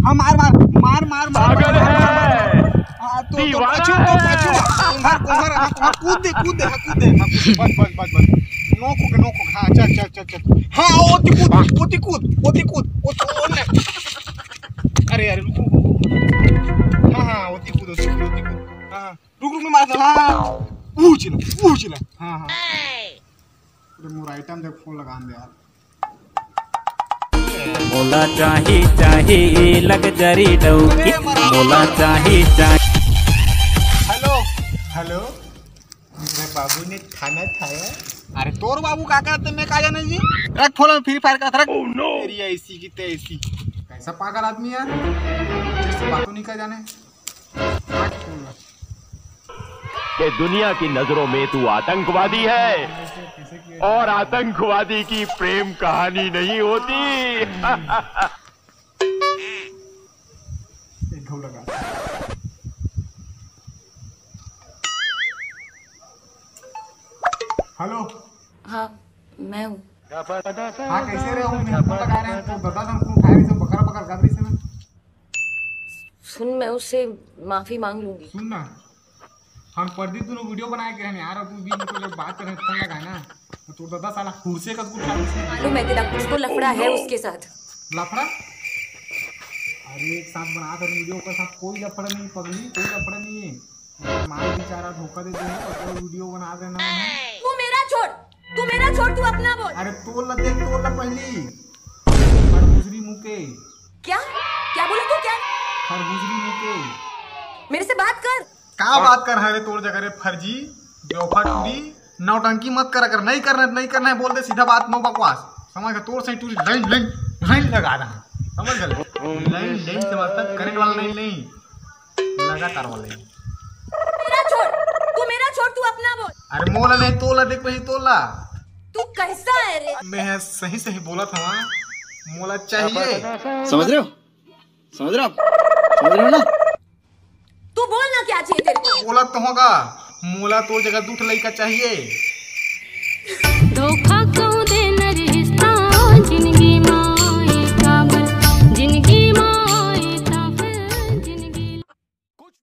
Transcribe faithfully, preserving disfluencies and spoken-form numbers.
हाँ, मार, मार, मार, मार, मार, पागल मार, मार, है। मार। हाँ, तो, तो दीवाना पाछू, तो है। पाछू, कोंघर, कोंघर, हाँ, हाँ, कूद दे, कूद दे, हाँ, कूद दे, हाँ, कूद दे। बस, बस, बस, बस। नोक हो गया, नोक हो गया। हाँ, चल, चल, चल, चल। हाँ, ओती कूद, ओती कूद, ओती कूद, ओती कूद। अरे, अरे, रुक, रुक, रुक। हाँ, हाँ, ओती कूद, ओती कूद, ओती कूद। हाँ, हाँ। रुक, रुक, मैं मारता हूँ। हाँ, हाँ, हाँ। ऊँच ले, ऊँच ले। हाँ, हाँ। अरे, मोर आइटम देख, फोन लगा दे यार। मोला चाही, चाही लग्जरी डौकी, मोला चाही, चाही। हेलो, हेलो, मेरे बाबू ने खाना खाया? अरे, तोर बाबू का करते, मैं का जाने जी। रख फोन, में फ्री फायर करत रख। Oh no! तेरी ऐसी की तैसी। कैसा पागल आदमी यार, जैसे बातों नहीं कर जाने। रख फोन। कि दुनिया की नजरों में तू आतंकवादी है और आतंकवादी की प्रेम कहानी नहीं होती। एक घाव लगा। हेलो। हाँ, मैं हूँ। हाँ, कैसे रहे हो? मैं फोन लगा रहे हैं, तो दादा हम फोन उठाए रहे, सब बकर बकर कर रही से ना। सुन, मैं उससे माफी मांग लूंगी। सुन ना, हम परदीप दोनों वीडियो बनाए के रहने यार, और तू बीच में तो जब बात करे फोन लगा ना, तो तोर दादा साला हुरसे का कुछ मालूम है तेरा, कुछ तो लफड़ा है उसके साथ। लफड़ा? अरे, एक साथ बना कर वीडियो, ओकर साथ कोई लफड़ा नहीं पगली, कोई लफड़ा नहीं है। मार बेचारा धोखा दे दे, और वीडियो बना देना है। तू मेरा छोड़, तू मेरा छोड़, तू अपना बोल। अरे, तोल ला देख, तोल ला पहली। खरबुजरी मुके। क्या? क्या बोला तू, क्या? खरबुजरी मुके। मेरे से बात कर। का बात कर, हरे तोर जगह रे फर्जी, बेवफा टूरी, नौटंकी मत करा कर, नहीं करना, नहीं करना है, बोल दे सीधा बात, नो बकवास, समझ गए? तोर से टूरी लाइन, लाइन, लाइन लगा रहा है, समझ गए? लाइन, लाइन से मतलब करंट वाला लाइन नहीं, लगातार वाला लाइन। मेरा छोड़, तू मेरा छोड़, तू अपना बोल। अरे मोला नहीं तोला, देख पहले तोला। तू कैसा है रे? मैं सही सही बोला था, मोला चाहिए। समझ रहे हो? समझ रहे हो आप? समझ रहे हो ना? तू बोल ना, क्या चाहिए तेरे को? बोला तो होगा, मोला तोर जगह दू ठो लइका चाहिए।